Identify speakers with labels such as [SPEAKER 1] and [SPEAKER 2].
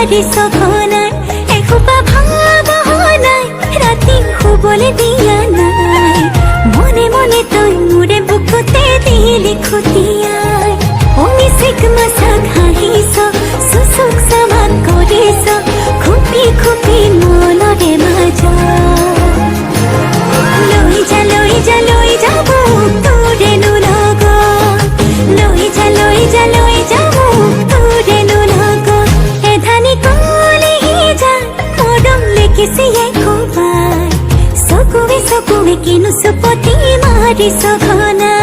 [SPEAKER 1] মাৰিছ ঘনাই, এসোপা ভাব নাই, ৰাতি শুবলৈ দিয়া নাই। মনে মনে তই মোৰে বুকুতে দিলি খুটিয়াই। অ মিচিক মাচাক হাঁহিছ, চুচুক চামাক কৰিছ, খুপি খুপি মনৰে মাজত। লৈ যা, লৈ যা, লৈ যা মোক তোৰেনো লগত। লৈ যা, লৈ যা, লৈ যা মোক তোৰেনো লগত। এধানি কলিহি যা মৰম লেখিছিয়ে কোবাই। চকুৱে চকুৱে কিনো চুপতি মাৰিছ ঘনাই।